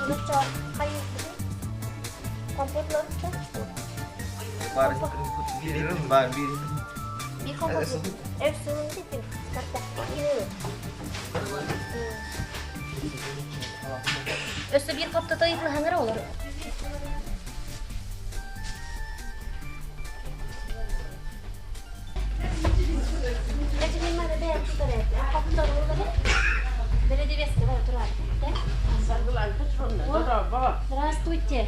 Оччо хайыырбытый? Компот ылабыт Баар баар биир. Биир компот Өр сылын дитим. Өссө биир хоптото ыйытылаһаңара олор. Здравствуйте.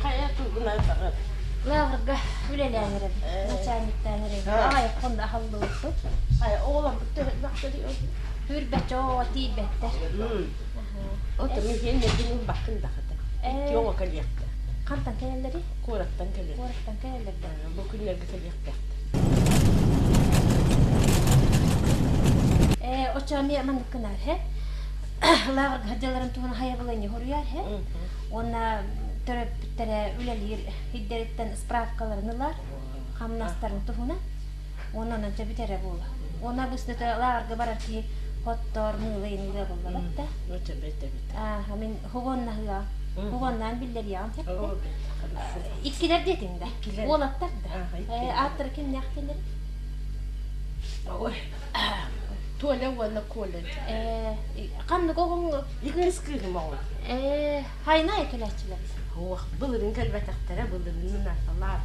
Лаврга үлэлээн эрэбит. Начальниктаан эрэбит. Аҕай хонда аһаллыбыппыт. Түүрбэччэ оо тиийбэттэр. Ото мин хиэннэргин ылбаккын дахата. Икки оҕо кэлиэхтэ. Хантан кэлэллэрий? Куораттан кэлэр. Куораттан кэлэллэр да. Бу күннэргэ кэлиэхтээхтэр. Ээ, оччо эмиэ маннык гынаар, һэ? Лааҕырга сылдьалларын туһунан хайабылыанньа хоруйар, һэ? Уонна төрөппүттэрэ үлэлиир ирдэриттэн справкаларын ылар, хамнастарын туһунан. Уонна онон дьэ бүтэрэ буолла. Уонна бысныта лааҕырга барар киһи хоттор, мыыла иҥилэ буоллабат да. Өтө бэт эбит. Ааха, мин хугоннаһыа. Хугоннаан биллэриэҕим Иккилэр диэтиҥ да? Иккилэр. Уолаттар да? Ааха, иккилэр. Ааттара кимнээхтиннэр? Ой, Толя уонна Коля. Ханнык оҕоҥ? Иккис кыыһым оҕо. Хайна кэлээччилэр. Ох, былырын кэлбэтэхтэрэ, былырын лаар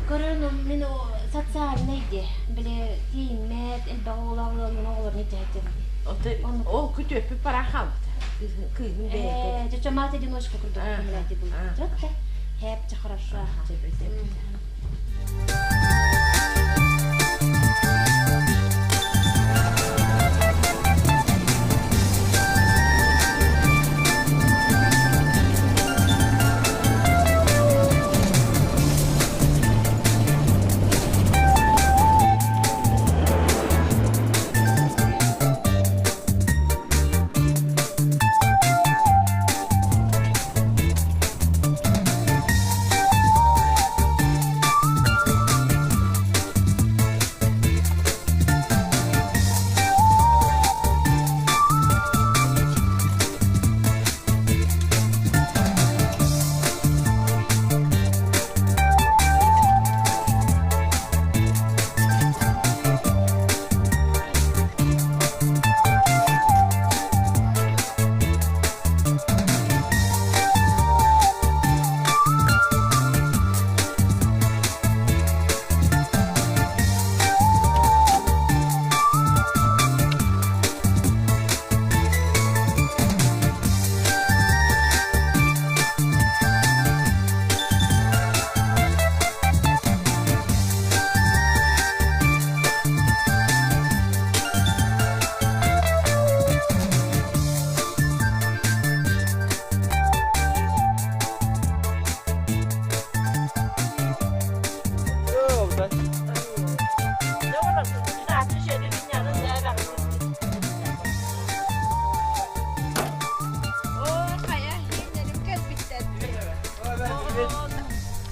Көрөн мин социальнай диэ, били тиийиммэт, элбэх оҕолоох ыаллар оҕолорун итээттим. Ол күтүөппүт пара хаалбыта. Кыыһым бэйэтэ. Чача мать одиночка курдук кэмнээти булбут. Хэпче хорошо.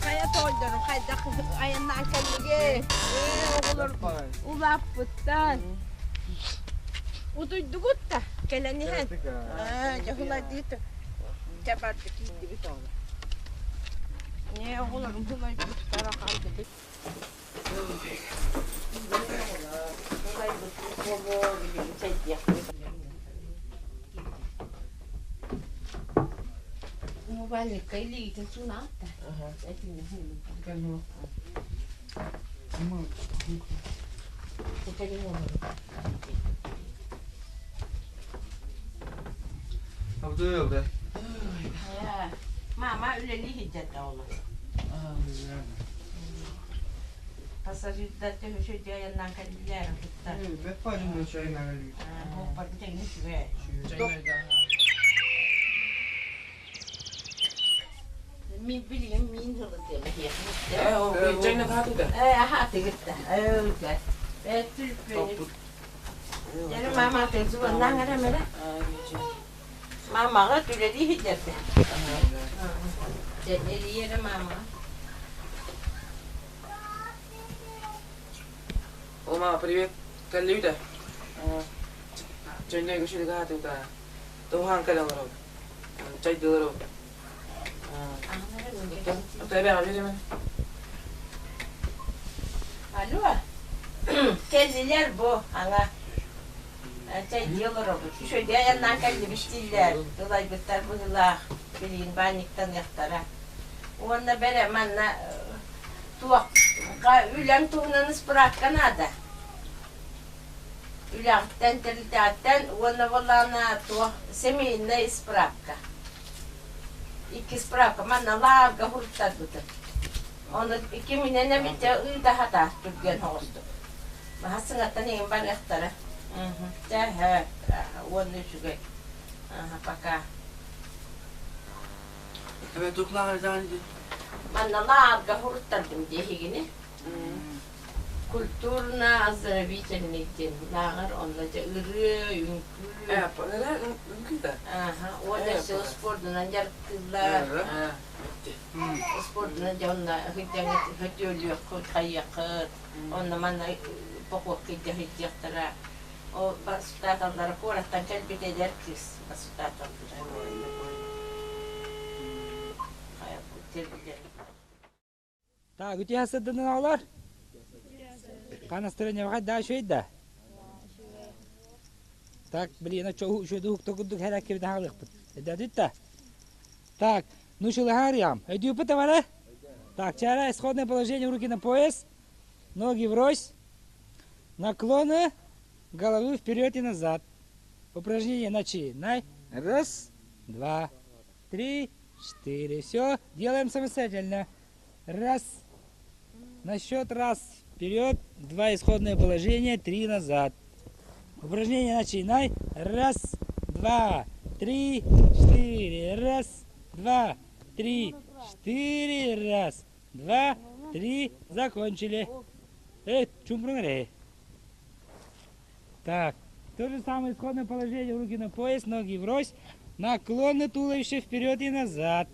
Хайа тоойдорум хайдах айаннаан кэллиги? Оҕолор улааппыттар. Утуйдугут да кэлэн иһэн. Дьоһунайдыы дьэ барда киирдибит оҕолор. Не оҕолорум хулайбыттара хаалбыт. Хулайбыт буолуо билигин чэйдиэхпит. Умывальникка илиитин суунаат да. Этинне Мама үлэлии сылдьар да оҕолор. Пассажирдар төһө айаннаан кэллилэр кытта. Буоппарбыт эҥин үчүгэй. Мин билигин миин ылытыам эһиэхэ. Ээ, аһаатыгыт да. Ээ, түлпүөнү. Дьэ, мама тылдьыбаннаан эрэ мэрэ. Мамаҕа үлэлии сылдьарда. Дьэ, эрийэрэ мамаҕа. О, мама, привет. Кэллибит Чөннөй көшөлүк аатыта. Туһаан кэлэн олоробут. Чайдылар ол. Алло, кэллилэр бу, аңа. Чэйдии олоробут. Үчүгэй айаннаан кэллибит дииллэр. Ылайбыттар быһыылаах. Билигин баанньыктаныахтара. Уонна бэрэ манна туохха үлэҥ туһунан ыспыраапка наада. Үлэҕиттэн, тэрилтэҕиттэн уонна буоллаҕына туох семейнай ыспыраапка. Икки справка манна лаарга суруттарбытым. Ону киминэн эмитэ ыыта сатаар түргэн соҕустук. Маһа сыҥаттан иҥин барыахтара. Чэ, уонна үчүгэй. Пока. Манна лаарга суруттардым диэһигини. Культурно-оздоровительный диэн лааҕыр онно дьэ ырыа, үҥкүү. Ырыа, үҥкүү да? Уонна өссө спордунан дьарыктыыллар. Спордунан дьэ онно сылдьаҥҥыт хөтүөлүөххүт, хайыаххыт. Онно манна походка илдьэ сылдьыахтара. Ол воспитателлара куораттан кэлбит эдэр кыыс воспитателлара. Так, үтүө сырдынын оҕолор. Ханастырыньабаҕа да үчүгэй да? Так, блин, үчүгэй уһукта курдук хэраккибит аһалыахпыт. Эдээдит да? Так, ну шылыһаарыйам. Өйдүүппүт табара? Так, чара, исходное положение, руки на пояс, ноги врозь, наклоны головы вперед и назад. Упражнение начинай. Раз, два, три, четыре. Все, делаем самостоятельно. Раз. На счет раз. Вперед. Два исходное положение. Три назад. Упражнение начинай. Раз, два, три, четыре. Раз, два, три, четыре. Раз, два, три. Закончили. Эй, чумпрунгре. Так, то же самое исходное положение. Руки на пояс, ноги врозь. Наклоны туловища вперед и назад.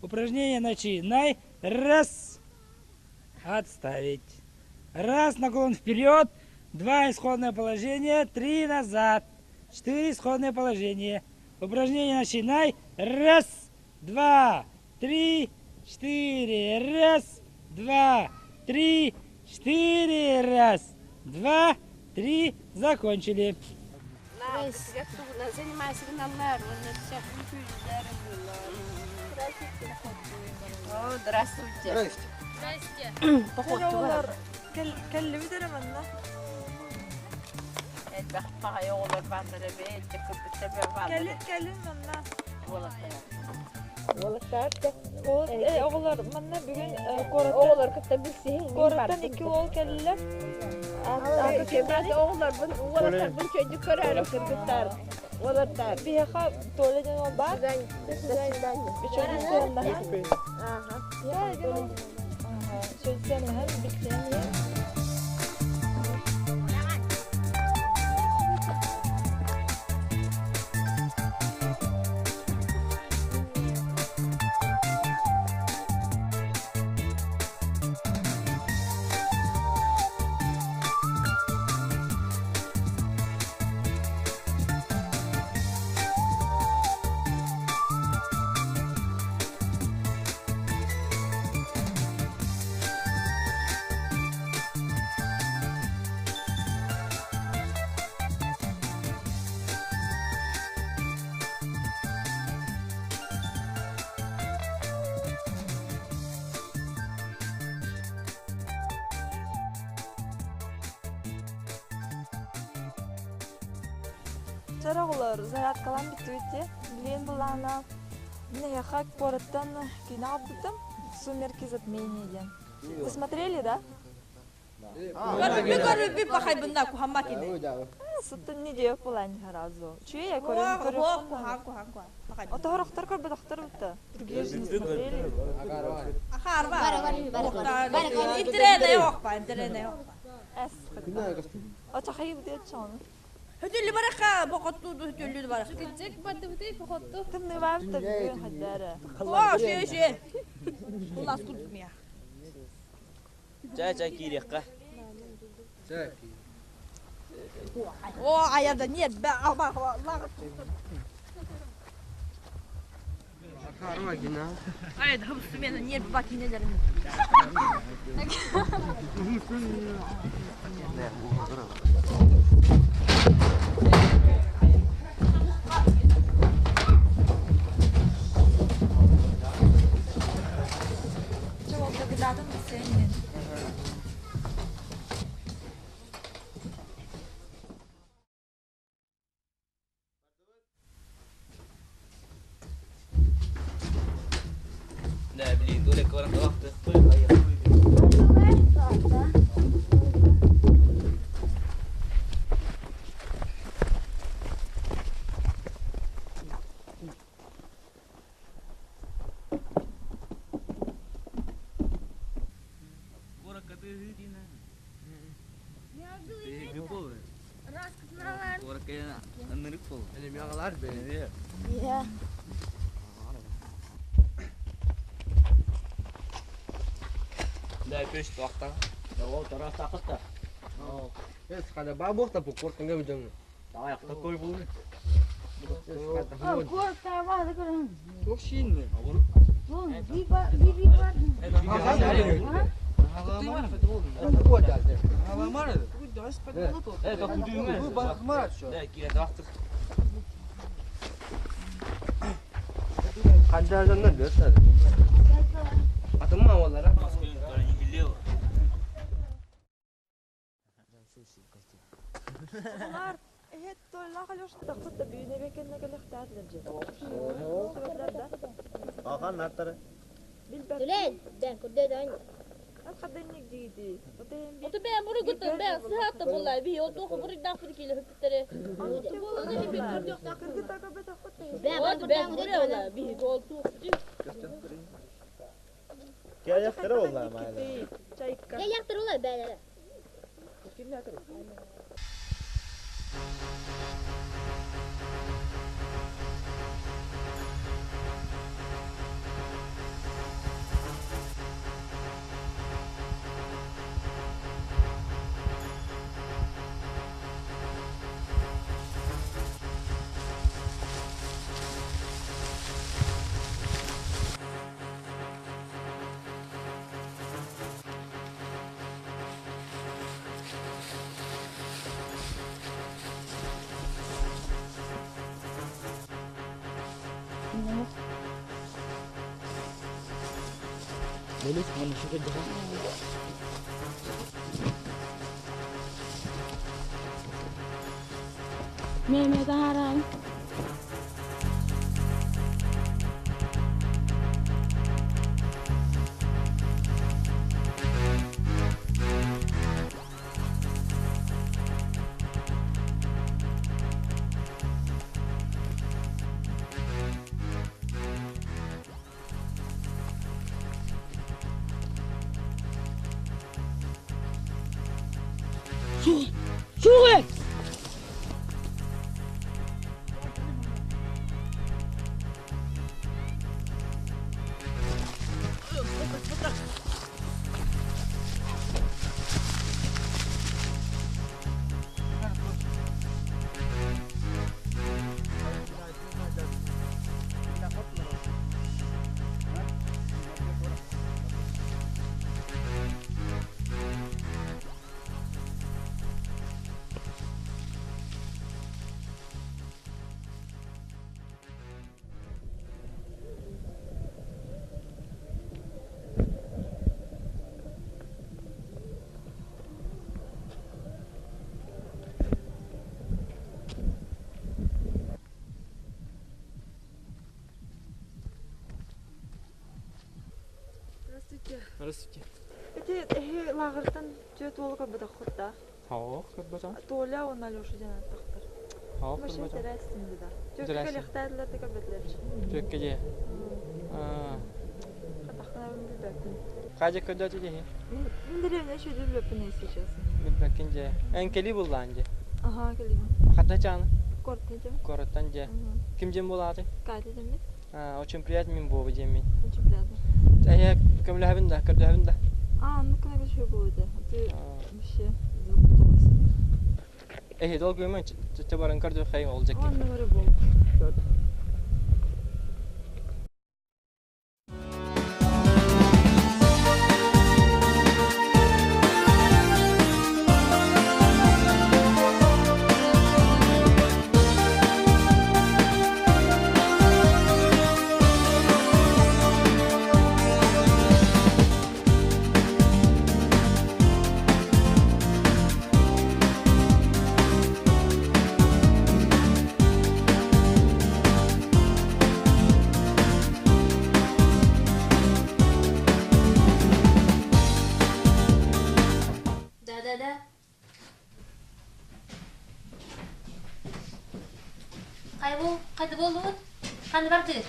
Упражнение начинай. Раз. Отставить. Раз, наклон вперед. Два, исходное положение. Три, назад. Четыре, исходное положение. Упражнение начинай. Раз, два, три, четыре. Раз, два, три, четыре. Раз, два, три. Закончили. О, здравствуйте. Здрасте. Походтулар. Кэллибит эрэ манна. Элбэх баҕайы оҕолор бааллар эбит, кыргыттар бааллар. Кэлин, кэлин манна. Уолаттар. Оҕолор манна бүгүн куораттан Оҕолор кытта билсиһиҥ куораттан икки уол кэллилэр. Оҕолорбун, уолаттарбын чөйдүк көрөөрү кыргыттар. Уолаттар. Биһиэхэ Толя диэн уол баар. Үчүгэй сыаннаһан. Толя диэн уол. Үчүгэй сыаннаһан, билсиһэн иһэн. Чэр оҕолор, зарядкалаан бүттүбүт дии. Билигин былаана мин эһиэхэ куораттан киинэ аҕалбытым «Сумерки затмения» диэн. Вы смотрели, да? Көрбүппү көрбүппү пахайбынна куһаммат ини. Сыттын не диэк булан сразу. Чүе көрөн Куһаан куһаан куһаан куһаан. Отоһорохтор көрбөтөхтөр бутта. Другие же не смотрели. Ахарба. Интернет yok интернет yok. Эс. Очахайы бутет чону. Хөтүллү бараха боқотту хөтүллү бараха. Кырдьык бардыбытый походту. Тымныбар тымныы хаддара. О, шө шө. Улас курдук Чай чай киириэххэ. О, аяда нет, ба, Да, блин, доля кварталах-то. Олар эһет тойлаах Алеша тахпыт да бүүнэ бекенне кэлэхтээтилэр дьэ. Ахан нартары. Билбэт. Түлен, дэн курдэ дэн. Ат хадынник диidi. Отейин Оту бэйэм буруйгуттан бэйэм сыһаатта буоллаа бии ол туох буруйдаах бу киилэ хөппүттэрэ. Кыргыттарга бэтэх От бэйэм буруйа бии ол туох Каяктары ollar майла. Чайка. Яяктырылар бээлere. Mehmet Aran. Сугы! Здравствуйте. Здравствуйте. Эти эһи лааҕыртан түөрт уолу көрбөтөххүт да? Хоо, көрбөтөм. Толя уонна Алеша диэн ааттахтар. Хоо, Вообще көрбөтөм. интересен да. Түөркэ Интересен. кэлиэхтээдилэр да көрбөтүлэр. Түөккэ дьиэ. Хатахтанабын билбэппин. Хаажа көрдөөтү дьиэ. Мин дэриэбинэ үчүгэйдик билбэппин если честно. Билбэккин дьиэ. Эн кэлии буллаан дьиэ. Аха, кэлиим. Хата чааны. Куораттан дьэм. Куораттан дьиэ. Ким дьиэн буолааты? Катя дьэммит. Очень приятно мин буолбу диэммин. Очень приятно. Эйэ көмөлөһөбүн да, көрдөһөбүн да. А, ну кына еще будет. А ты вообще запуталась. Эһи долгуйма, чэ баран көрдө хайын ол жакки. Ладно, говорю, бол. Хайда буоллугут? Ханна бардыгыт?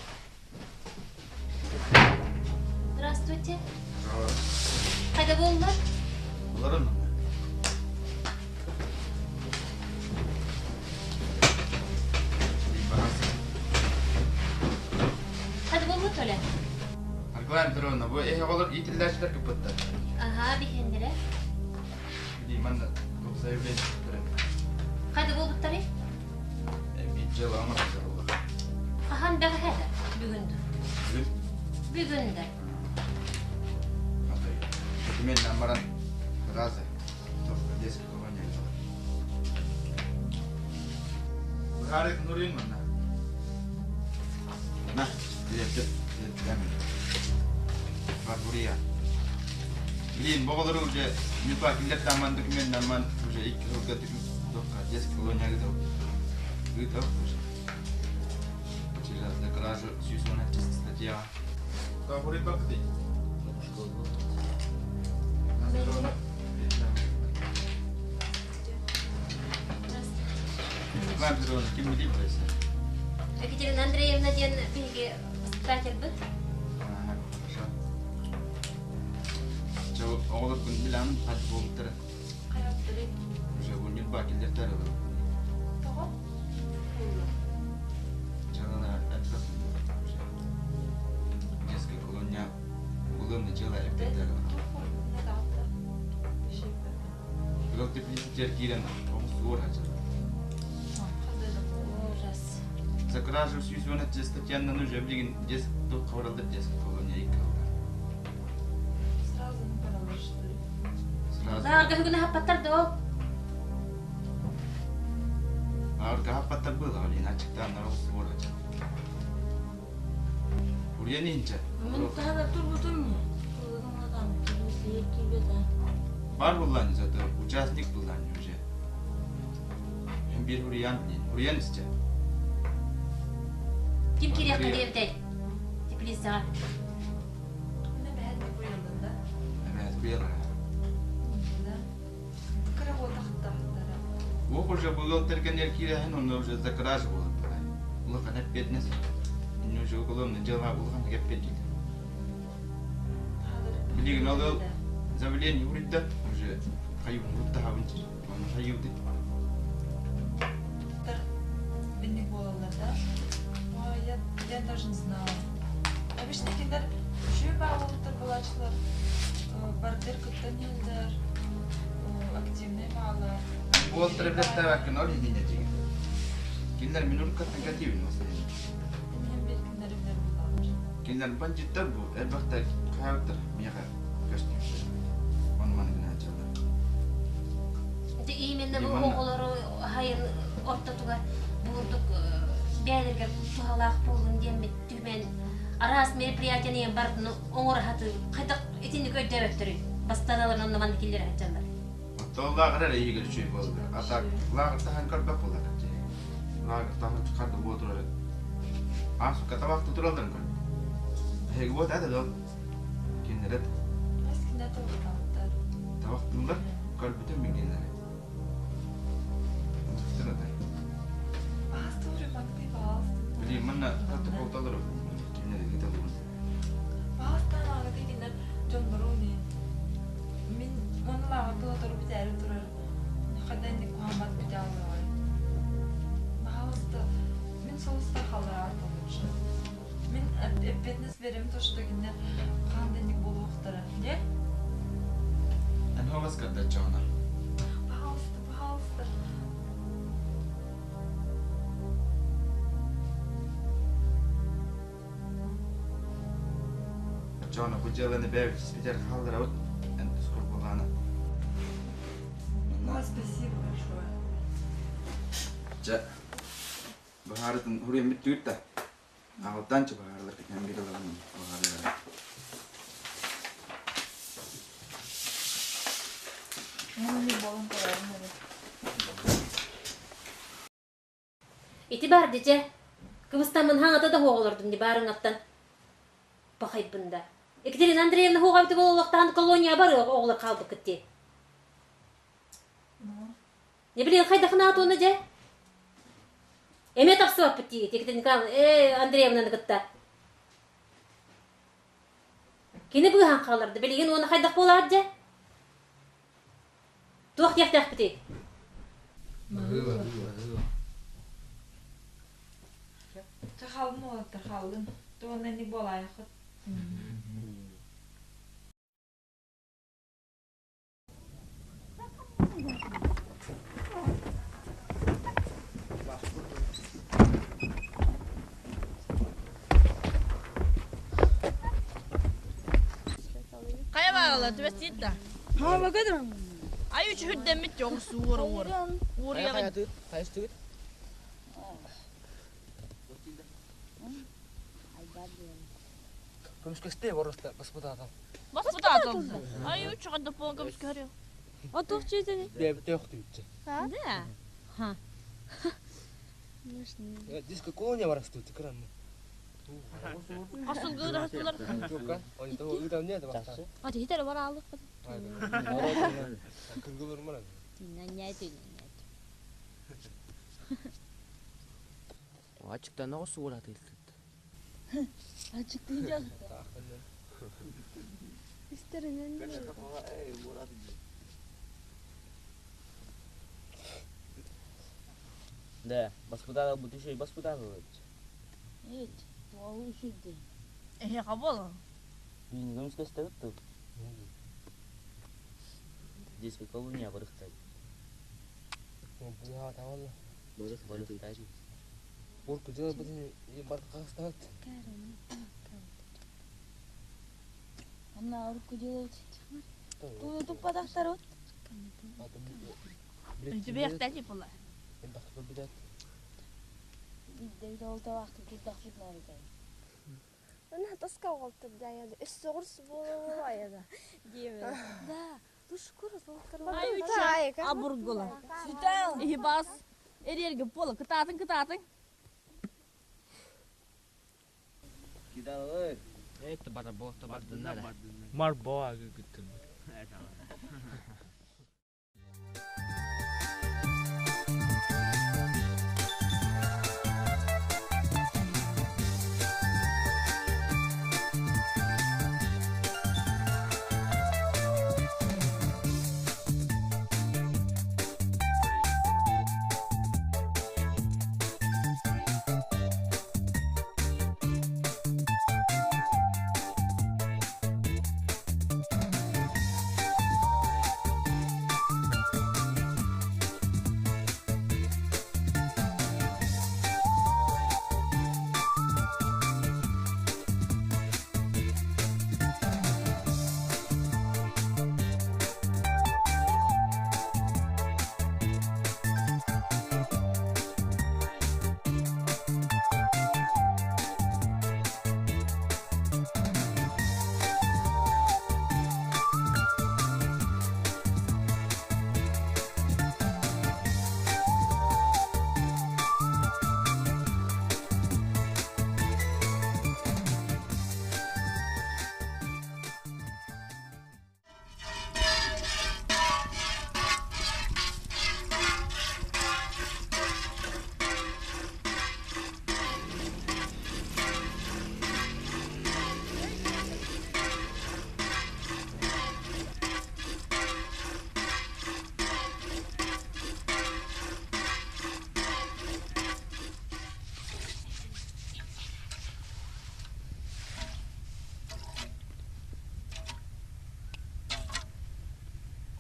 Здравствуйте. Хайда буоллулар? Буларым. Хайда буоллут Оля? Аргылаан Петровна, бу эһи оҕолор иитиллээччилэр кыппыттар. Аһаа, биһиэннэрэ. Манна туох заявление Хайда буолбуттарый? Биир дьыала оҥорор Хаһан бэҕэһээ да? Бүгүн да? Бүгүн. Бүгүн да. Документ баран разы. Детский колония. Быһаарык нурин манна. На, билетти, Барбурия. Блин, боголору уже не так лет там документ наман уже икки сылга детский колонияга да ыытап уже. Через кражу 117 статья. Табури бакты. Ким билип Екатерина Андреевна диэн биһиги воспитатель быт. Хорошо. Оҕолор күн билан хат буолуттара. Уже унньут баа киллэртэр ылар. Тоҕо? Дьалана элбэх детская колония уголовное дело эппиттэр. Ыал теплицитер киирэн оҕус суор хачар. Ужас. За кражу 117 статьянан уже билигин детский хабаралдар детская колония икки алдар. Сразу не паралар, что ли? Сразу. Лааҕырга бүгүн аһаппаттар да ол. Лааҕырга аһаппаттар было, блин, аччыктааннар оҕус суор хачар. Урьян инче. Бар буллан зато участник буллан уже. Hem bir Huryan, Huryan исче. Ким кириэххэ диэбитэй? Теплицаҕа. Мин бэһэн буйаллар да? Evet, буялар. Да. Кыра буолтахтаахтара. Ол уже был терген киирehen, он уже за кражу был. Улахан эппиэтинэс. Инне уже уголовное дело улахан эппиэт дейді. Билигин ол заявление уридда уже хайы урутта хабынчы. Оны хайы ди. Бинник буолаллар да? Ой, я даже не знала. Обычно кинилэр үчүгэй баалаабыттар буолааччылар, бардыр кыттан иһэллэр, активнай баалар. Уолтар билеттээбэккин ол иһиннэ дии. Кинилэр мин уруккаттан кэтиибин осайын. Мин бир кинилэри билэр буоллаҕым. Кинилэр бандьыттар бу элбэхтэр хаһаабыттар миэхэ көстүүттэр. Ону маны гынааччылар. Дьэ именно бу оҕолору хайын ортотугар бурдук бэйэлэригэр туһалаах буоллун диэммит түмэн араас мероприятияны бардын оҥоро сатыыр. Хайдах итинник өйдөөбөттөрүй? Бастаналарын онно манна киллэрэ сылдьаллар. Оттон лааҕыр эрэ иһигэр үчүгэй буолар. А так лааҕыр таһан көрбөх буолар. Лааҕыр таһан харда буо турар. А сука табахты туралларын көрбүт. Эһиги буот ата дол. Кинилэр Эскинэ табахтаабыттар. Табахтыыллар көрбүтүм мин кинилэри. Блин, манна хатты полталар кинилэри ыыталлыбын. Баҕастаан аҕата кинилэр дьоннорун мин уонна лааҕырга сотору бүтээри турар ханна инник куһааммат бүтэ аллаҕай. Пожалуйста, мин солуста халлараат лучше. Мин эппиэтинэс берем то, что кинилэр хаан да инник буолуохтара. Не? Эн ховас кардаччаҕына. Пожалуйста, пожалуйста. Оччоҕуна бу дьыаланы бэйэбит испитэр хаалларабыт эн тускур буолаана. Ой, спасибо большое. Дьэ, баһаарытын уруйан бүттүгүт да. Аҕалтаанчы баһаарылар кэтэн биир ылабын баһаарылара. Болон Ити бар дьэ. Кыбыстаммын хаҥата да суох олордум дии баарыҥҥаттан. Пахайбын да. Екатерина Андреевна суох эбитэ буолуохтаан колония бар оҕолор хаалбыккыт дии. Не билин хайдахына уонна дьэ. Эмиэ тахсыбаппыт дии, Екатерина Николаевна, э, Андреевнаны кытта. Кини быыһаан хаалларда, билигин уонна хайдах буолаат дьэ? Туох диэхтээхпитий? Баһыыба, баһыыба. Чэ хааллын уолаттар хааллын. Туонна инник буолаайаххыт. Хайа баалла түбэстиит да. Ай үчүһүрдэммит дьоҕу суура уур. Ууруйаҕын. Хайыстыгыт? Көмүскэстэй боруста баспытаатал. Баспытаатал. Ай үчүгэн да пуон көмүскэһэр. Отух чүйтени. Бэбитэ охтуютча. Да. Ха. Здесь какого не растут, экран. Асылгы да хастылар. А тихитер бар алдык. Кыргылар мара. Ачыктан оҕус уолатыылтыт. Ачыктыйдьан. Истеринен. Да, баспытаал бу түшөй баспытаал Evet. Doğru üşüdü. Эхе хабол. Биин көмүскөстөгүт ту. Здесь колония барыхтай. Быһа тавалла. Барыхтай. Урку жыл бутин бар кастат. Анна урку делать. Ту туппадахтар от. Түбэхтэ була. Бидде олта вакыт курдак футнар Она тоска олтыр даяды. Үс соғырс болу аяда. Да. Душ курус олтыр. Ай үчү абургула. Эхе бас. Эрерге пола кытатын кытатын. Кидалыр. Это бара бохта бардыннар. Мар боа гыттым.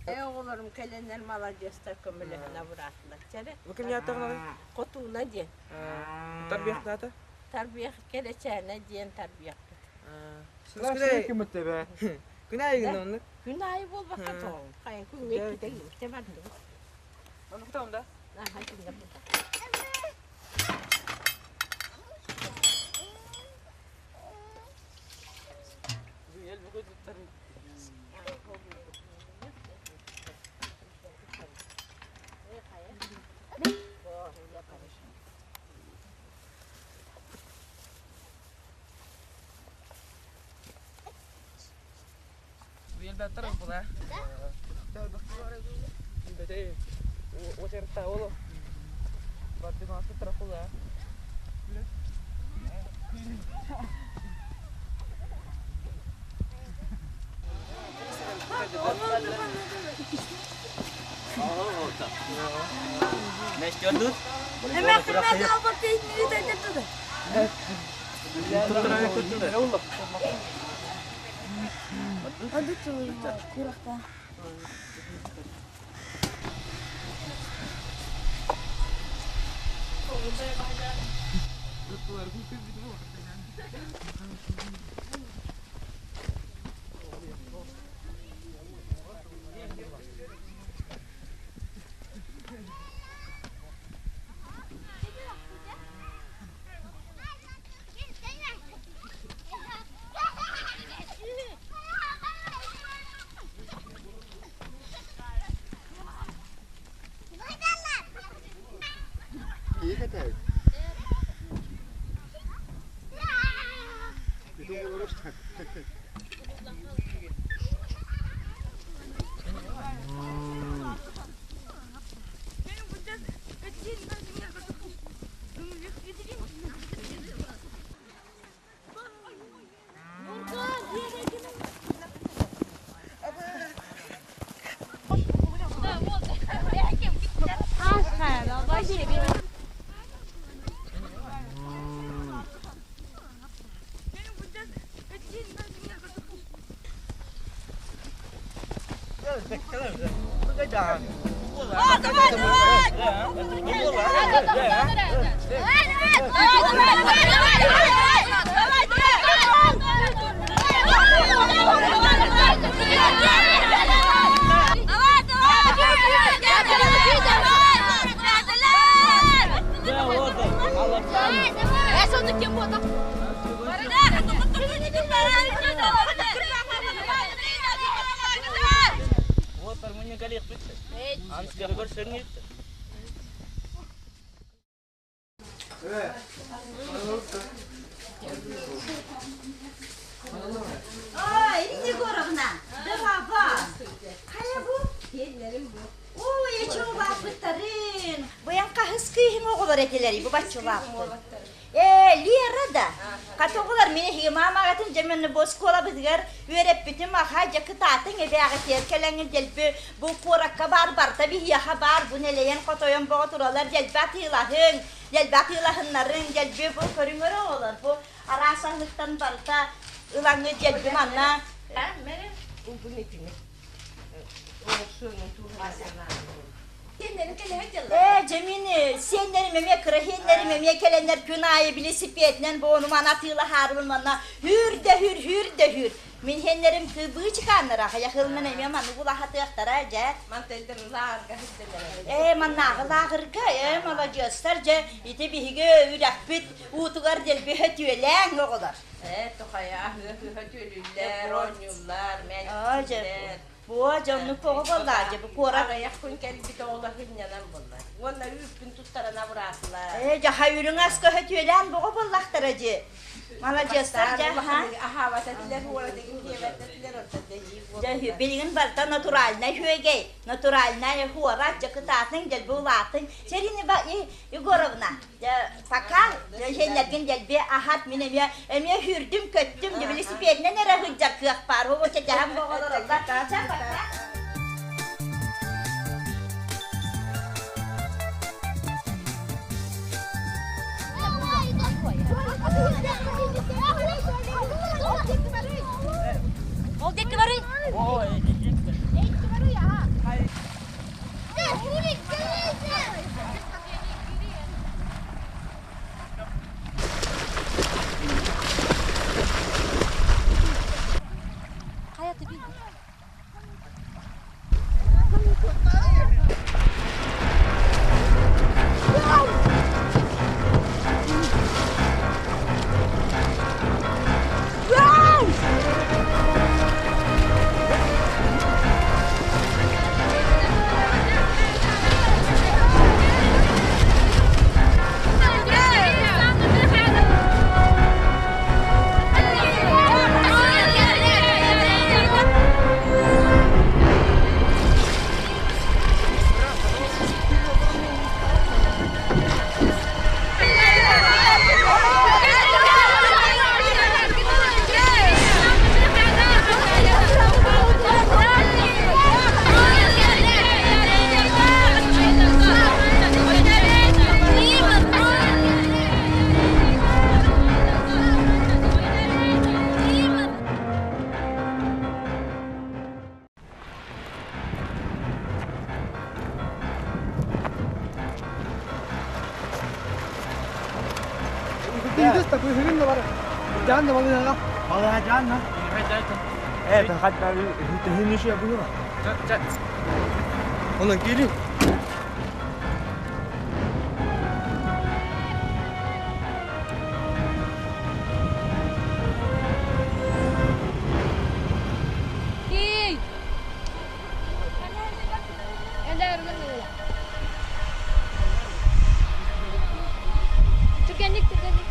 Э оҕолорум кэлэннэр маладьыастар көмөлөһөн абыраатылар. Чэрэ. Бу ким яттагын? Хотууна диэн. Тарбияхтаата? Тарбиях кэлэчээнэ диэн тарбиякпыт. Күнай ким бе? Күнай гын онны. Күн айы буолбакка тоҕун. Хайа күҥҥэ иккитэ кииртэ бардыбыт. Оны кутам да? Аха күҥҥэ бута. Ел бу туттар. Бу ел баттар бу да. Күһүгүн да бар. Жан да балыга. Балыга жан на. Э, тахат да тehini şey yapıyor. Онон кири. Ий! Түргэнник түргэнник.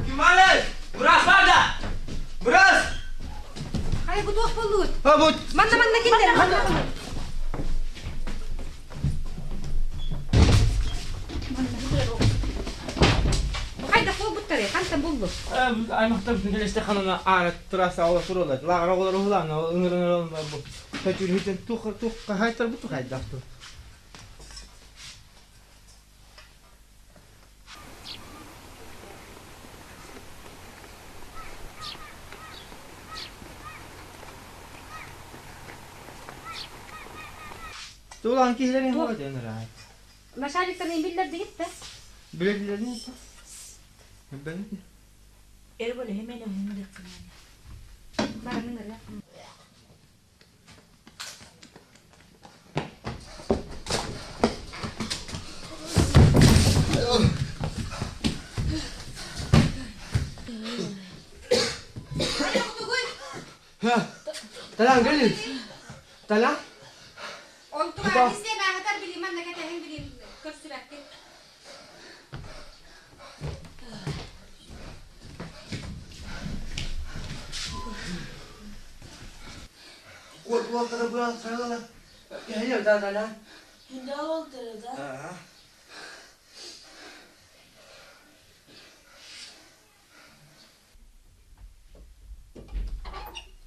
Кимале! Burası varda. Burası. Хайа бу туох боллугут? Ha bu. Манна манна киллер. Манна. Хайда болбуттары, хантан боллу? Аймақтар келесте ханана ара трасса ола туралар. Лағыр оғылар оғылан, ыңыр ыңыр оғылар бу. Хөтүр хүтен тух тух хайтар бу тух хайдақты. Tuğlan kihlerin hava denir ay. Машаликтарын биллер дигитте. Bileklerini Ben Эрболе хемене хумдык. Баранын ыры. Talan gelin. Talan. Онтуга бизде багатар билим, манна кетехин билим, көрсүрәккин. Korkular bu sarılar. Geliyor da talan. Günde oldu da. Ha.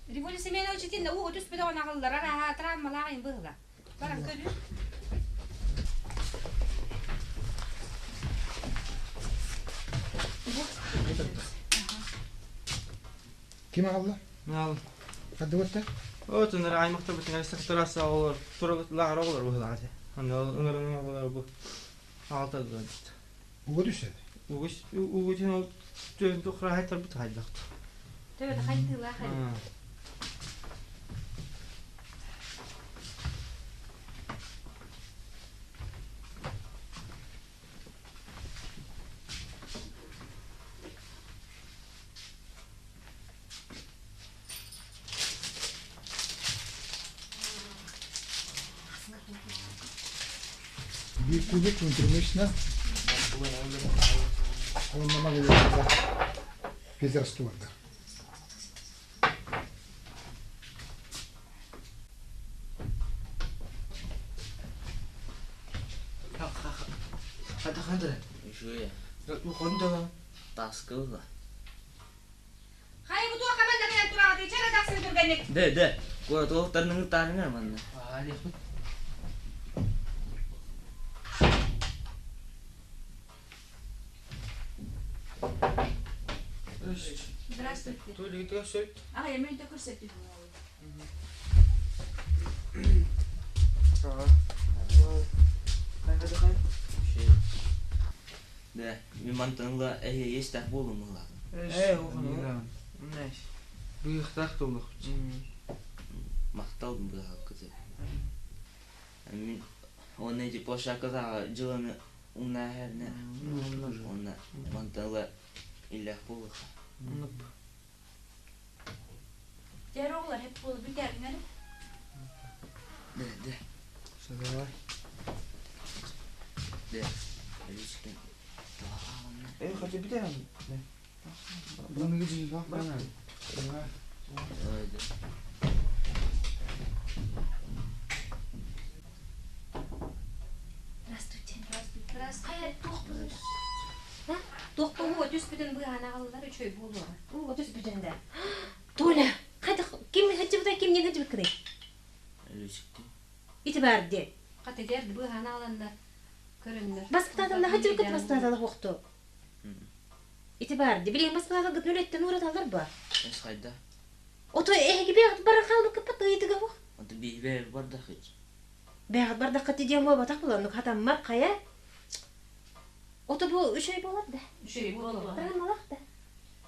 Революция Семенович итинне уу өтүс бөдө онагаллар араха травмалаагын быһыла. Баран көрү. Ким аҕалла? Ал. Хаддыбатта? Отун аймақтар бутун gelsin trassa olur. Turallar olur bu hıladı. Hani ыңыр ыңыр olur bu. Alta dönüştü. Уга түседі. Угуш угучин ол төн тухра хайтар бут хайдақты. Төбөтө хайтыла хай. Биир кубик внутримышечно. Он намагы физрастварда. Хата хандра. Үшүе. Хонда. Таскылла. Хай бу туа каманда кенен турагаты чара таксын түргенник. Де, де. Кора толықтарының тарыңар манна. Али. Здравствуйте. Тули гитер А, я мен көрсөтүп. Де, мен мантанла әйе естәк болым ылады. Э, оған. Нәш. Бұйықтақ толық. Мақталдым бұл хаққызы. Мен оны эти площадкада жылыны уна хәрне. Оны мантанла илях болых. Унып. Дьэ оҕолор хеп буолу бүтэринэр. Де, де. Давай. Де. Эличкен. Эй, хотя бүтэрэн. Bunu gücünü bak bana. Давай, де. Здравствуйте. Здравствуйте. Хайа туох буолар? А? Туох буолуо түспүтүн быһаана аҕаллар үчүгэй буолуоҕа. Уу түспүтүн да. Толя, хайдах ким сылдьыбытай кимниин сылдьыбыккыный? Эличикти. Ити баар дии. Хатыгар быһаана аҕаланнар көрөннөр. Баспытааталла сылдьыбыккыт баспытааталла хуохту. Ити баар дии. Билигин баспытааталгыт үлэттэн уураталлар ба. Эс хайда? Ото эһиги бэҕит баран хаалбыккыппат ыйытыга хуох. Ото биһибэ бардахыч. Бэҕит бардаххыт диэн буолбатах буолан хатаммат хайа. Ото бу үчүгэй буолар да. Үчүгэй буолуо. Трамбалах да.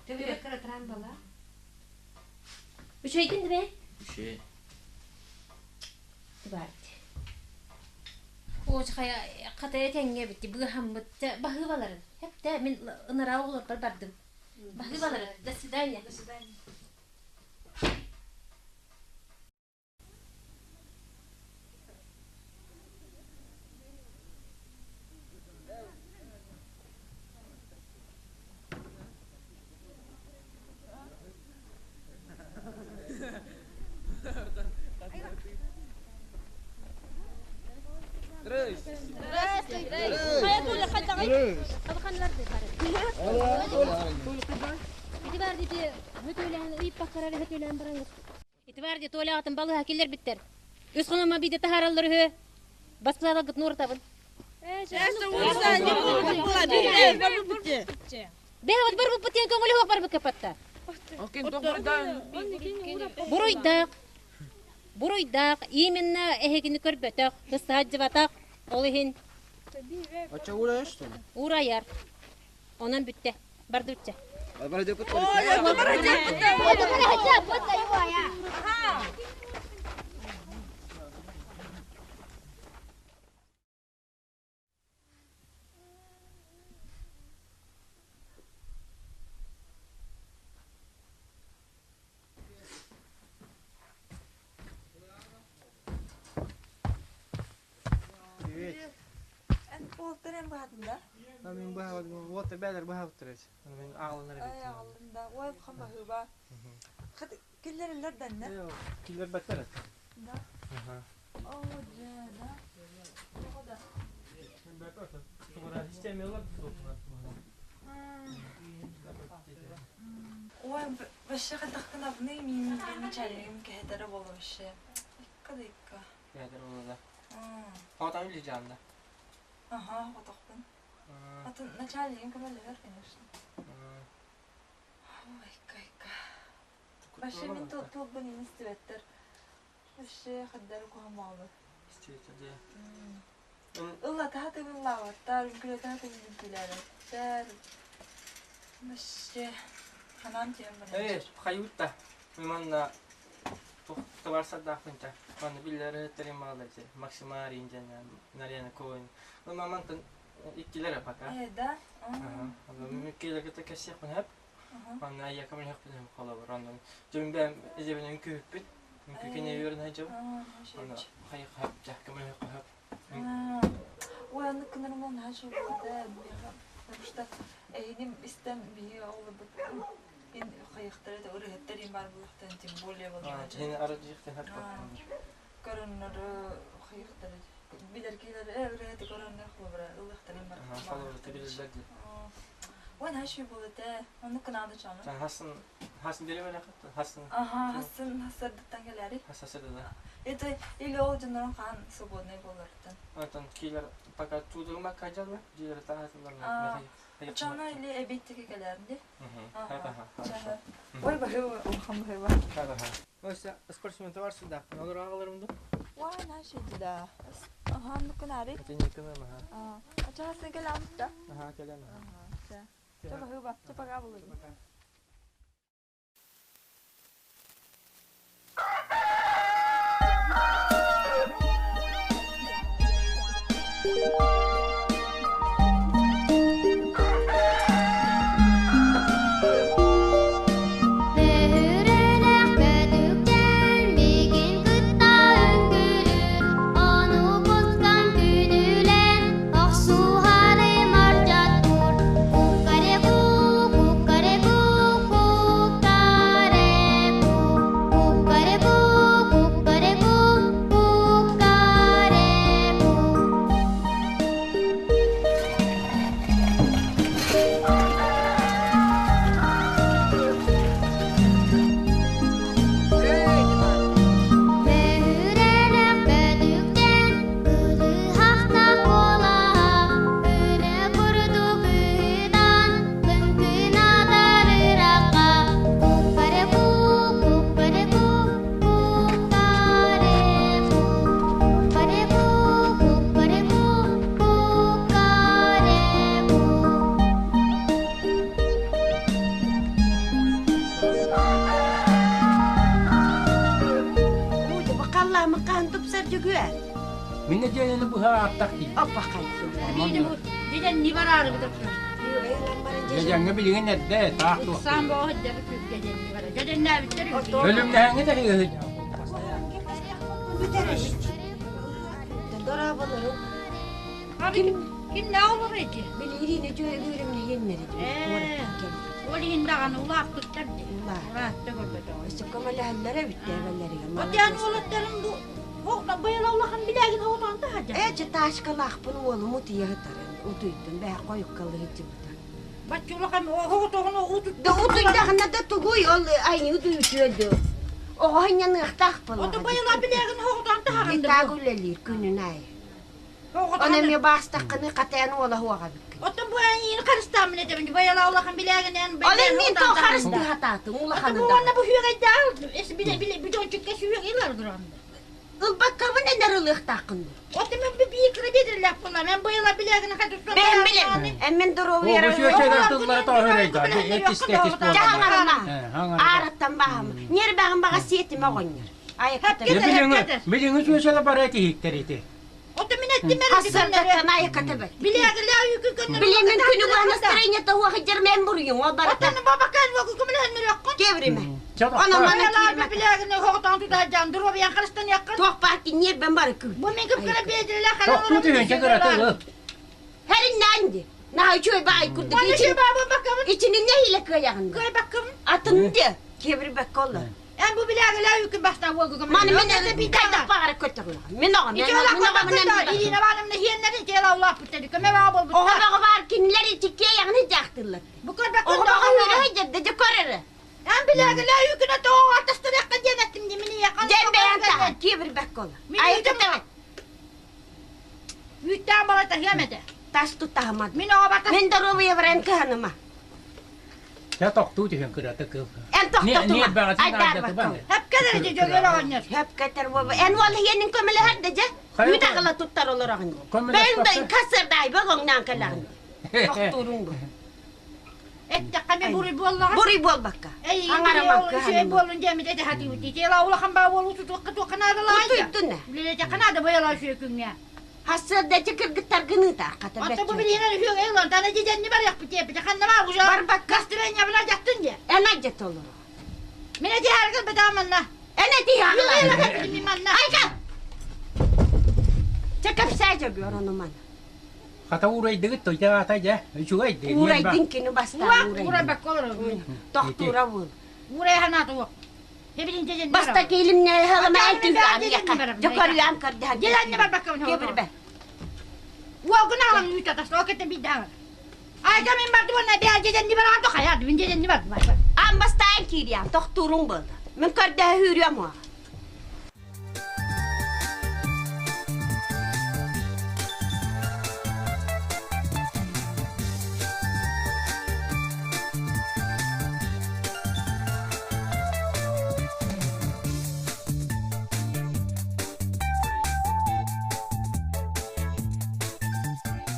Төбөбөр кыра трамбала. Үчүгэйдин да бээ. Үчүгэй. Бар. Оч хайа хатая тэҥҥэ битти быыһаммыт баһыыбаларын. Хепте мин ынараа оҕолорбор бардым. Баһыыбаларын. До свидания. До свидания. Хайа Толя хайдаҕый? Абаханнар Ити бар дити хөтөлөөн ыйыппаккара хөтөлөөн бараңыз. Ити бар ди Толя атын балыга киллер биттер. Үс хонома биде тахараллар үһү. Баспылалар нууртабын. Бэҕэт барбыппыт диэн көҥүлү суох барбыкка патта. Буруйдаах. Буруйдаах именно эһигини көрбөтөх, саадьыбатах, ол иһин А что, ураешь, что ли? уурайар. Онон бүттэ. Бардыбытча. Привет. Эн полтарен баһатын да? Мен быһа вот бәлер быһа отырыз. Мен ағылынар Ай бит. аҕаллында. Ой хан баһыба. Хат киллереллер дэннэ. Киллер баттар. Да. Аха. О, дьэ, да. Тоҕо да. Мен баттар. Тугара системалар тугара. Ой, вообще хатахкынабыны мин начальнигим кэһэтэрэ буолла вообще. Икка да икка. Бәлер олар. Хатам или жанда. Ага, хотохпун. Атын начальнигим көмөлөһөр, конечно. Ой, икка, икка. Вообще мин тылбын инистибеттер. Вообще хаддар кухамаалы. Ылла таһа тыгын лаабаттар, үҥкүлэ таһа тыгын үҥкүлээбэттэр. Вообще ханан тиэн баран. Эй, хайутта. Мен товар садахынча. Маны биллер терим малды. Максимарин жана Нарьяна Коин. Ну мамантан иккилер пока. Э, да? Ага. Мен килер кете кесек мен хеп. Ага. Аны аяка мен хеп мен кола бар. Андан жөн бәм эжебен үнкү бүт. Үнкү кене өрүн хажып. Аны хай хап жак мен хеп. Ой, аны кынырман хашы болды. Потому что эйним истем бии олы ин хайыктары да ырыһыттар им бар булуктан тем более болду. Жин ары жыктан хеп. Көрөннөр хайыктары билер килер ырыһыты көрөннөр хлобра ылыктар им бар. Холор тебилер. Ой, хашы болды да. Аны кынады чаны. Сен хасын хасын дереме лакат. Хасын. Ага, хасын хасырдыттан келери. Хасасы да. Это или ол жонорон хан свободный болордон. Антон килер пока тудурма кажалма. Дилер тахатылар. Чаны или эбеттеге келеринди. Ага. Хорошо. Ой, бахы, улхан бахы. Ага. Oysa спортсмен товар сюда. Олар ағаларымды. Ой, нашы да. Ага, ну-ка нари. Это не кына ага. А, а часы келамыз да? Ага, келем. Ага. Ча бахы ба, ча пока болот. Бөһүрэлэх бөтүк Халлаамы хаһан тупсар дьөгүө? Мин нэдиэлэни быһа ааттах дии. Оппа хайдым. Деден не барары бутаппар. Дьэдьэҥҥэ билигин эрдэ таах туох. Ыксаан боҕо дьэби күргэ дьэн бара. Дьэденнээбиттэр Өлүмнэһэҥҥэ да Дорооболору. Ким ким не олор эти? Билирине дьүөгүрүм нэһиэннэри. Ол иһин даҕаны улааппыттар дии. Улаатта көрбөтөҕө. Өссө көмөлөһөллөр эбит эбэллэригэр. Отян уолаттарын бу быйыл улахан билээгин оҕотоон таһадьа. Ээ чытаашкалаахпын уолум утуйа сытарын утуйдум бэһэ хойуккалыы сылдьыбыта. Бачча улахан оҕотоҕун Да утуйдаҕына да тугуй ол айыы утуйутуо дуу. Оҕо ханньаныахтаах буоллаҕа. Ото быйыл билээгин оҕотоон таһаҕын. Итааг үлэлиир күнүн аайы. Ону эмиэ баастаххыны хатайан уола уоҕа бүккүн. Оттон бу эйиин харыстааммын этэбин байала улахан билээгинэн Ол мин то харыстыы хатаатым улаханы да. Уонна бу сүөгэйдээх биле биле бүтүнчүккэ сүөгэй ылар туран. Ылбаккабын энэр ылыахтааххын. Оттон мен бии кыра биэдерлээх буолла. Мен быйыла билээгин хатыстан. Бэм билем. Эммен доруобуйара. Бу сүөчэлэр тыллара тоһөрөйдө. Этис тетис буолла. Аараттан баһым. Нербэҕин баҕа сиэтим оҕонньор. Билиҥи сүөчэлэ бара этиһиктэр ити. Ото мин эттим эрэ Хассардаттан айыкатыбыт. Билээгилээ үйүкү көннөр. Билимин күнү бу настроение туох мен буруйум ол барыта. Отон бабакан уогу көмөлөһөннөрөккүн. Кевриме. Оно мана киирмэ. Билээгини хоҕотоон тутаһдьаан дуруобуйан харыстан яккын. Туох баар киниэр бен бары күл. Бу мен көпкөрө биэдиле Тохтуу түһүн чагыраты. Хериннән ди. Наһа үчүгэй баай курдук. Аны баба баккабын. Ичинин нехиле кыягын. Кый баккабын. Атын ди. Кеври бакколла. Эн бу билээгилээ үйүкүн бастан уогу көмөлөһөн. Маны мен кайдах баҕара көтөҕүн. Мин оҕом. Мен оҕом. Ирина Ивановна хиэннэрин тиэла улааппыттар. Көмө баа болбуттар. Оҕо баҕа баар кинилэр ичиккиэйэҕин дьаахтыллар. Бу көрбөккө Оҕо баҕа үөрэ дьэрдэ дьэ көрөрө. Эн билээгилээ үйүкүнэ тоҕо аттастырыахха диэн эттим димини яхан. Дьэн бэйэн таһа киэбирбэккэ Мин Айыкатаҕа. Үүттээн бала таһыам этэ. Тас туттаһымат. Мин оҕо бата. Мин доруобуйа баран кыһаныма. Чэ тохтуу түһэн кырата кыл. Эн тохтотума. Айдарбакка. Хэпкэлэр ити дьөгүөр оҕонньор. Хэпкэтер буолба. Эн уол иһиэнин көмөлөһөр да дьэ. Үүт аҕала туттар олороҕун. Бэйэҥ да кассырдаай бөҕөҥнөөн кэлэҕин. Тохтууруҥ бу. Эттэххэ мен буруй буоллаҕа. Буруй буолбакка. Аҥарамакка. Үчүгэй буоллун диэмит этэ хатыыбыт. Тиэла улахан баа буолуу тутуохха туохха наадалаай. Утуйдун. Билетехха наада бойала үчүгэй күҥҥэ. Хассыарда ити кыргыттаргын ыытаар хата Ата бу билиһинэр үһүө ылан тана дьэдьэнни барыахпыт диэппитэ ханна баа уже Барбакка. настроениябына дьаттын диэ. Эн айдьат олоро. Мин этиһааргын бытааманна. Эн этиһааргын. Манна. Айка! Чэ кэпсээ дьөгүөр ону маны. Хата уурайдыгыт тойда аата дьэ үчүгэй дии. Уурайдын кини бастаан уурайдын. Уурайбакка олорор. Тохтуура буол. Уурай ханаата уох. Баста киилимне халамаан түһү Дьокоруйаан көрдөһөн. Диланне барбаккабын. Кебирбе. Уолгун аҕам үүтэ тастоо кете бидаҕа. Айга мин барды уонна бэйэ дьэдьэнни бараан тохайа мин дьэдьэнни бардым. Аан бастаан киириям тохтуурун буолла. Мин көрдөһө хүүрүөм уоҕа.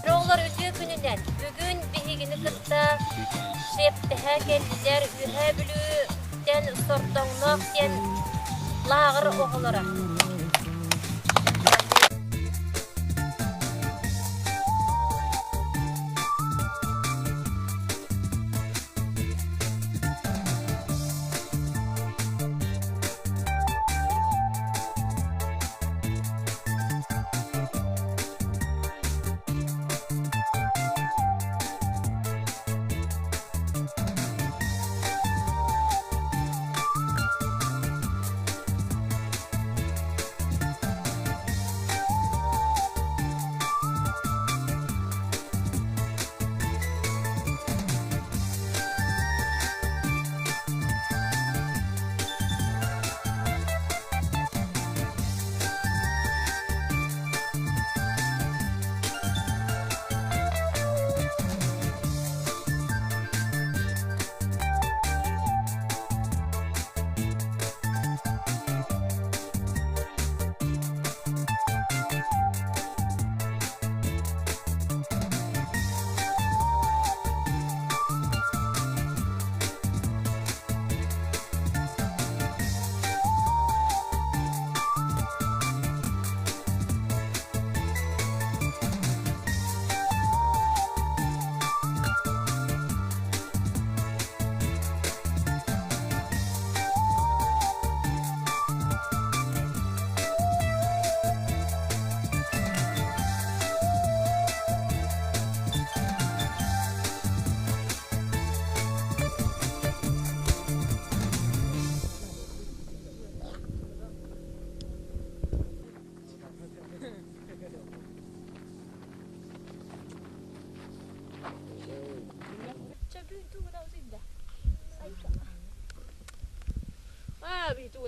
Оҕолор үтүө күнүнэн! Бүгүн биһигини кытта шефтэһэ кэллилэр Үөһээ Бүлүүттэн Сордоҥноох диэн лааҕыр оҕолоро.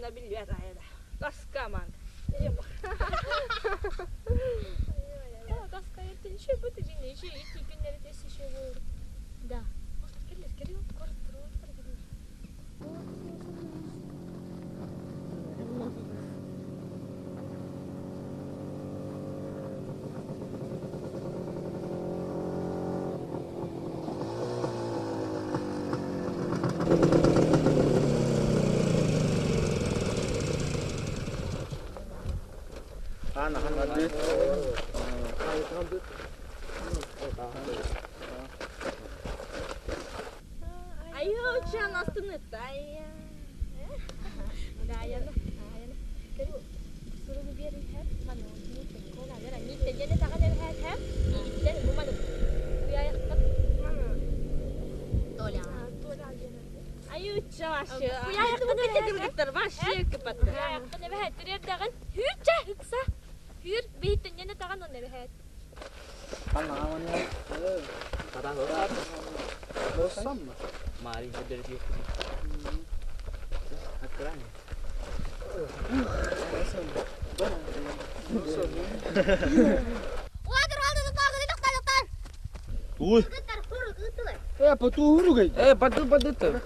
тугуна биллибэт аайа Тоска ман. Тоска это еще будет еще ити күннери тес еще будет. Да. Келер, келер, Айы, астыныттай. Даяна, аяна. Кelu суругу берин хәп, маны ните кола бера ните жene таган хәп хәп. Иттен бу маны. Куяяктык. Маны. Толя. Толя Айы, чавашы. Куяяктык кыргыттар башы кыпатты. Куяяктык небе хәтер даган. Хүрчә, хыкса. Хүр бейтен жene таган он небе хәт. Mari dari Akran. Ой. Э, поту уругай. Э, поту поту.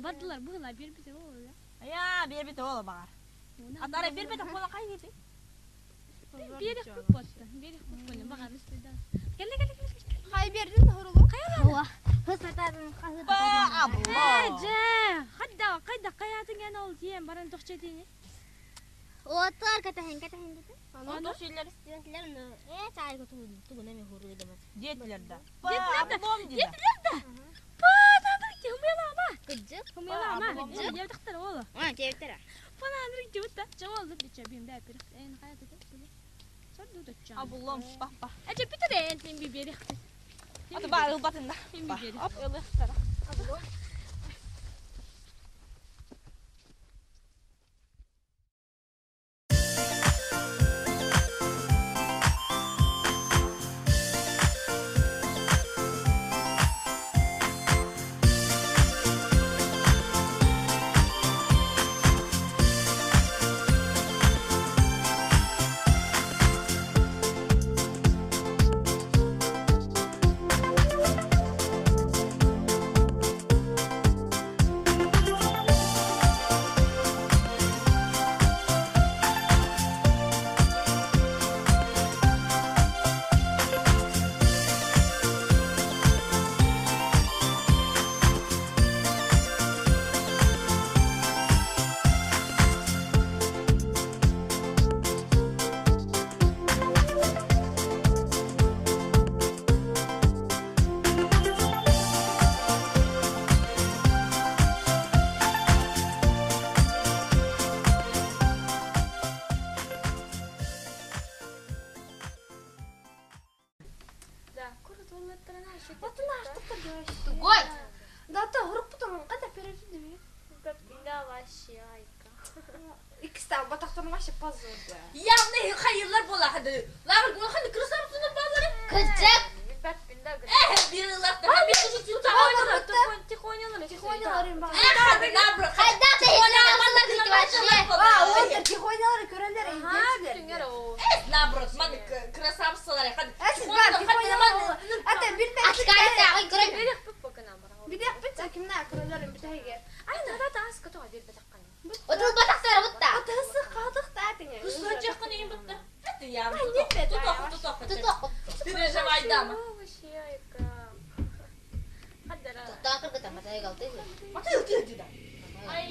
Бардылар быгыла бир бите ол. Я, бир бите ол багар. Атара бир бите кола кай кети? Бир куп ботты. Бир куп бону багар үстүдө. Келе келе келе. Хай бердин хорулу. Кайла. Хысатарын Же, хадда кайда каятың эн ол тиен баран тохчетини. Отар катахин катахин дете. Аны тохчелер. Студентлер э чай ко тугу тугу неме хорулу демес. Жетилер да. Жетилер да. Жетилер да. Па, таныр ки хумела ма. Кыджык. Хумела ма. Жебдиктер ол. А, жебдиктер. Пананыр ки бутта. Жабалды биче бим да бир. Эн каята Сорду доча. Абуллом, па па. Эче битер эн тим би бери. Аты ба ылбатын да. Тим би бери. Оп, ылыктара. Да, курут Тугой. Да, та хурук потом када перейди. Да, вообще айка. Икста батактан вообще позор. Явно хайырлар бола хады. Лавр гул хады красавцыны балары. Кыджык. Э, бир лахта. Би Тихонялар, Тихонялар им бар. Хады набр. Хайда А, он тихонялар көрөлөр Түңөр о. Э, наоборот, ман красавцылар хады. Эсиз бар тихонялар. Ата бир Бирек Бидек бит кимна көрөлөр битеге. Ай, нада та аска тога бир бетаккан. Отул батактар бутта. Атасы кадык та тиңе. Кусочек кын бутта. Это я. Туток, Туток, туток. Переживай дама. Вообще айка. Хаддара. Аты ты ты да. Ай.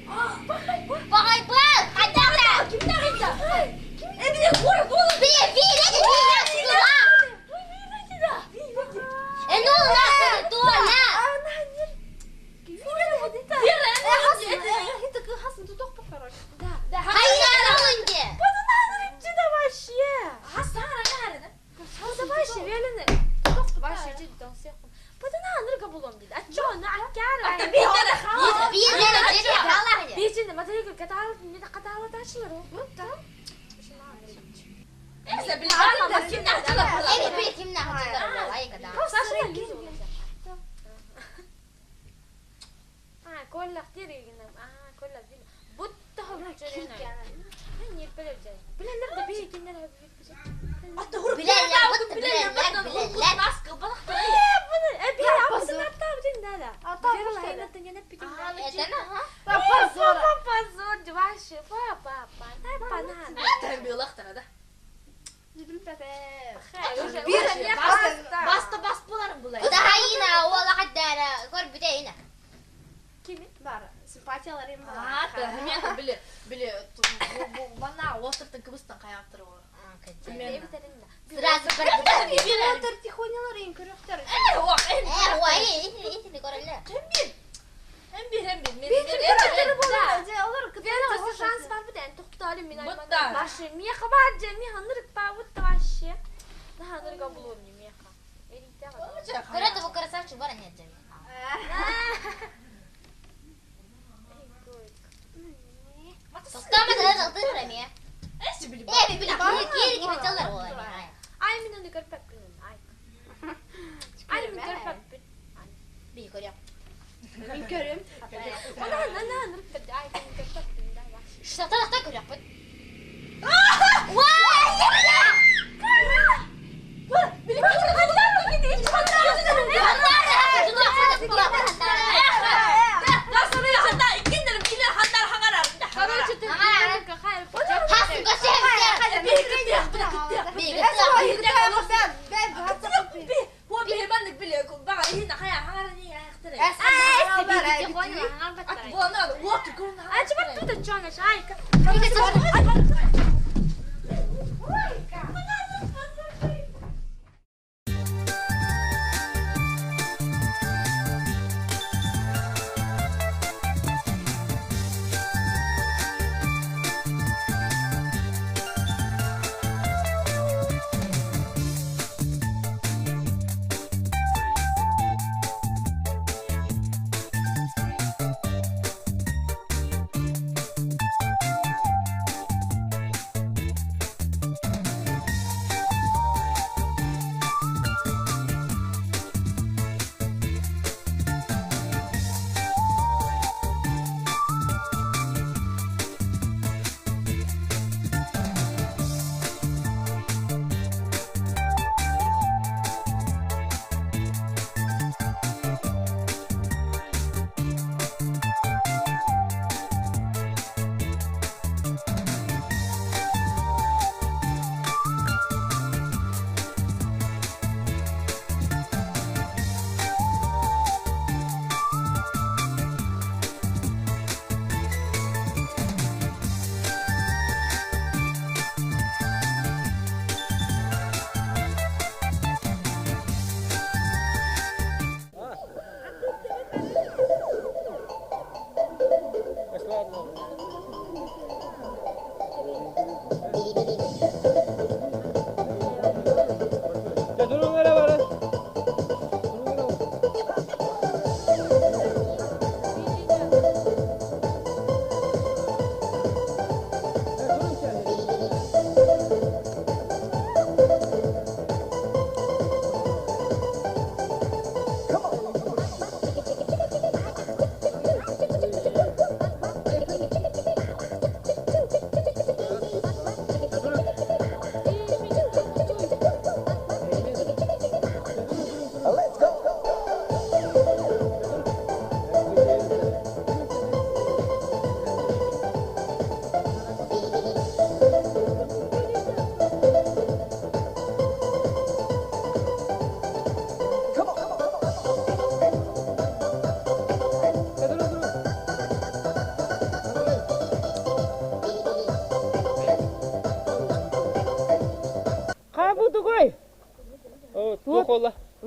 Багай был, хайда. Кимдер айта? Э, биле кура бол. Биле, биле, биле, Э, ну, на, то, на. Да. Хайда, раундে. Вообще. Асара нарына. Вообще велене. Вообще жиддон сек. Патана анырга булом диди. Ачо на аккара. Ата битер. Тачылар ол. Бутта.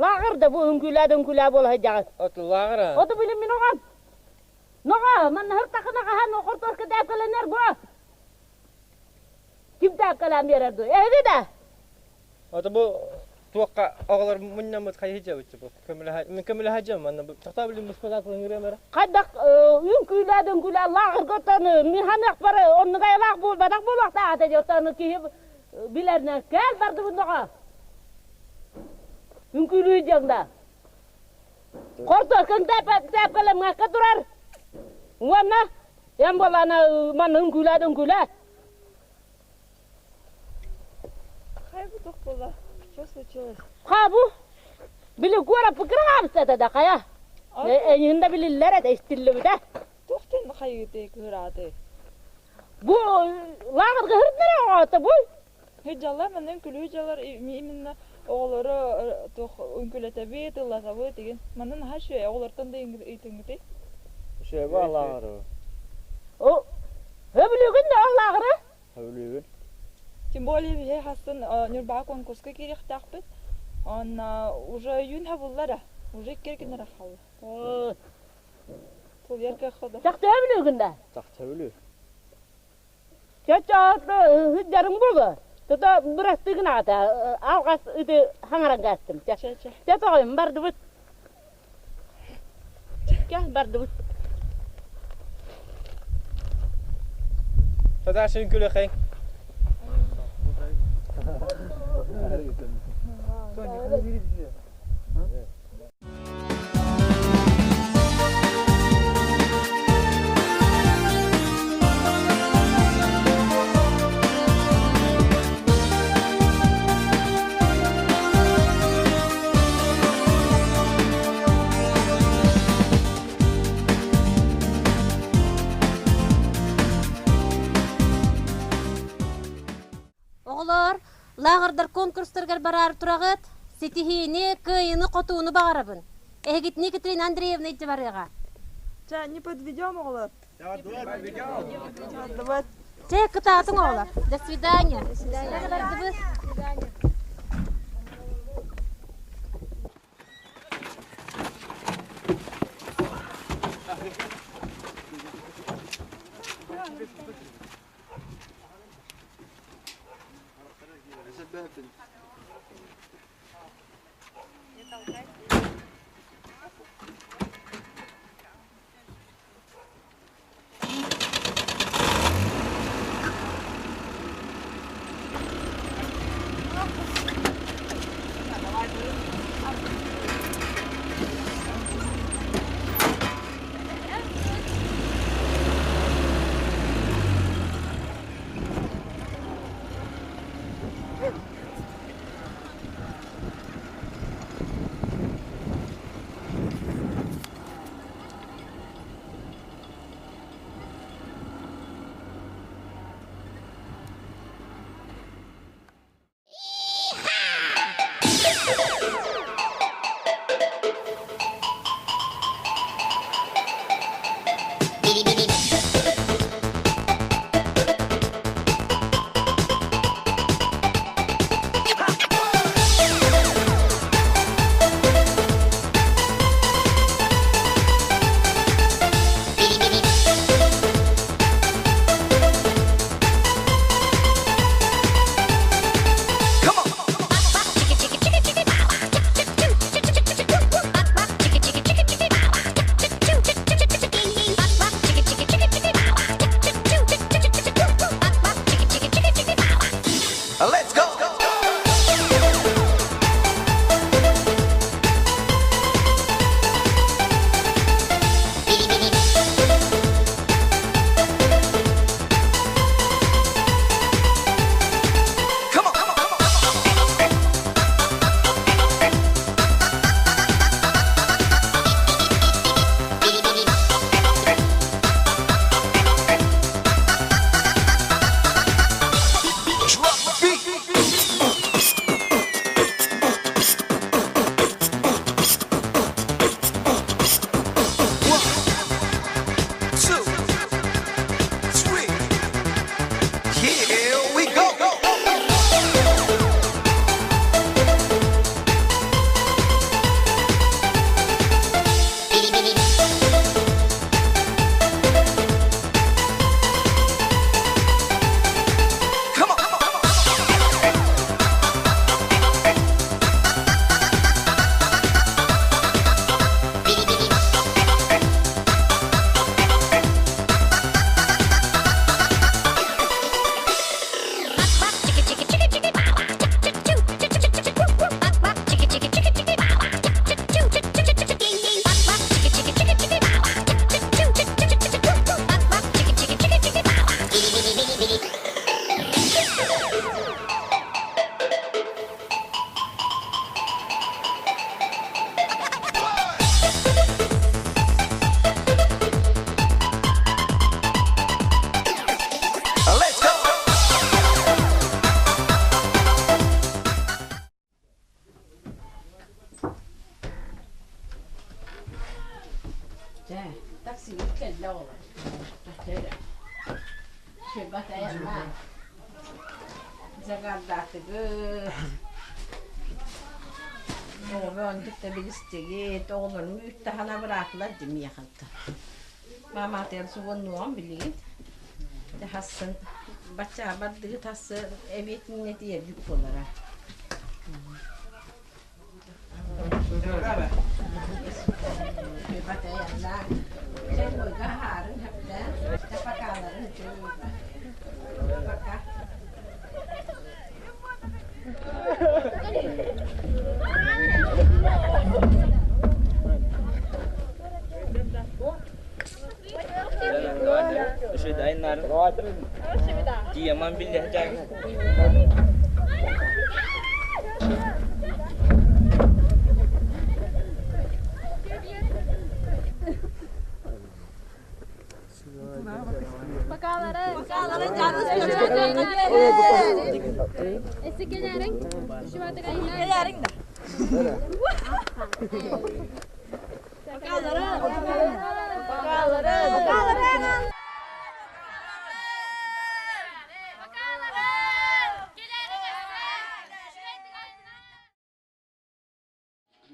Лааҕыр да бу үҥкүүлээ да үҥкүүлээ буола сылдьаҕыт. Лааҕыр Оту билим мин оҕом. Ноҕо, манна хыртахына хаһан хортуоска дээккэлэнэр бу. Ким дээккэлээн биэрэр дуу? Эһиги да? Ото бу Туохха оҕолор мунньаммыт хайыһыдьабыт бу. Көмөлөһө көмөлөһөдьөм манна тоқтаа билим быспатаатын ыҥырыам эрэ. Хайдах үҥкүүлээ үҥкүүлээ лааҕырга оттон мин ханыахпар оннук айылаах буолбатах буолуохтаах этэ оттон киһи билэринэн кэл бардыбын доҕо. Үҥкүүлүү дьаҥда. Хортуоскун тээпкэлэмҥэккэ турар. Уонна эн буоллаана манна үҥкүүлээ үҥкүүлээ. Хайа бу туох буолла? Что случилось? Ха бу били куораппыт кыраҕаабыт да хайа. Эйигин да билиллэр этэ истиллибитэ. Туохтан хайыыты кыырааты? Бу лааҕырга хырдара оҕото бу. Дьаллар манна үҥкүлүү дьаллар именно оҕолору туох үҥкүлэтэбит, ыллатабыт деген. Манна наһаа үчүгэй оҕолортон да ыйтыҥҥытый? Үчүгэй ба лааҕыры. О, өбүлүгүн да ол лааҕыры? Сөбүлүүбүн. Тем более биһи хасын Ньурбаҕа конкурска киириэхтээхпит. Онно уже июнь хабыллара. Уже икки күннэр хаалла. Тулуйар кыахха да. Чахчы сөбүлүүгүн да? Чахчы сөбүлүү. Чочоото сылдьарым буолуо. Тута бырастыы гынаата алҕас ыты хаҥаран каастым. Чэ тоҕойум бардыбыт. Чэ бардыбыт. Садаашын күлэхэй. Оҕолор, лааҕырдар конкурстарыгар бараар тураҕыт. Ситиһиини, кыайыыны-хотууну баҕарабын. Эһигитини Екатерина Андреевна илдьэ барыаҕа. Чэ, не подведем оҕолор. Давай. Чэ, кытаатыҥ оҕолор. До свидания. До свидания. Бардыбыт. Let's go! Дьэ, таксига кэллэ оҕолор. Эрэ. Шебатайма. Загардаатыгыт. Оҕолор онтукта билистигит, оҕолорум үүт таһан абыраатылар димиэхэнтэ. Маамаатыгар сугуннуоҕум билигин. Дьэ хассын баччаа бардыгыт хассы эбиэтиннэ тиийэрбит буолара. Тиэмэн биллэ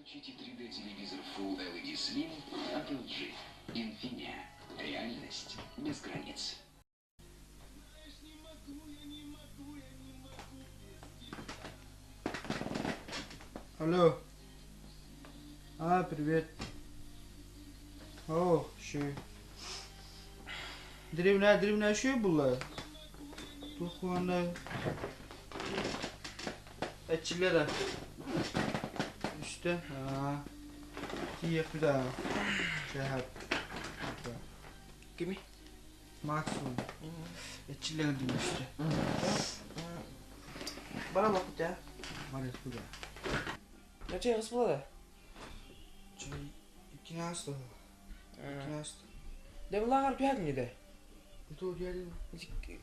Включите 3D-телевизор Full LED Slim от LG. Infinia. Реальность без границ. Алло. А, привет. О, ши. Древняя, древняя еще была. Тухуана. Эчилere. Үстэ. Аа. Тиийэхпит аа. Чэһэп. Кими? Максимум. Эчилеген дим үстэ. Бара лопут я. Бара куда? Нече ягыс була да? Иккинааста. Иккинааста. Де булагар түһәдин иде. Ту түһәдин.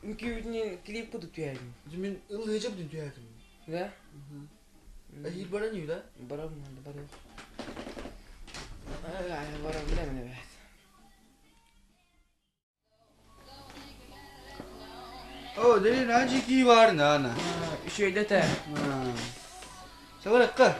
Үnkүбүтүнен клип кудук түһәдин. Мин ылыжабын түһәдим. Да? Ахил баран ю да? Барам, барам. Ай, барам, билемин эбээт. О, дери наджи ки бар на на. Үчүөйдө те. Сабаракка.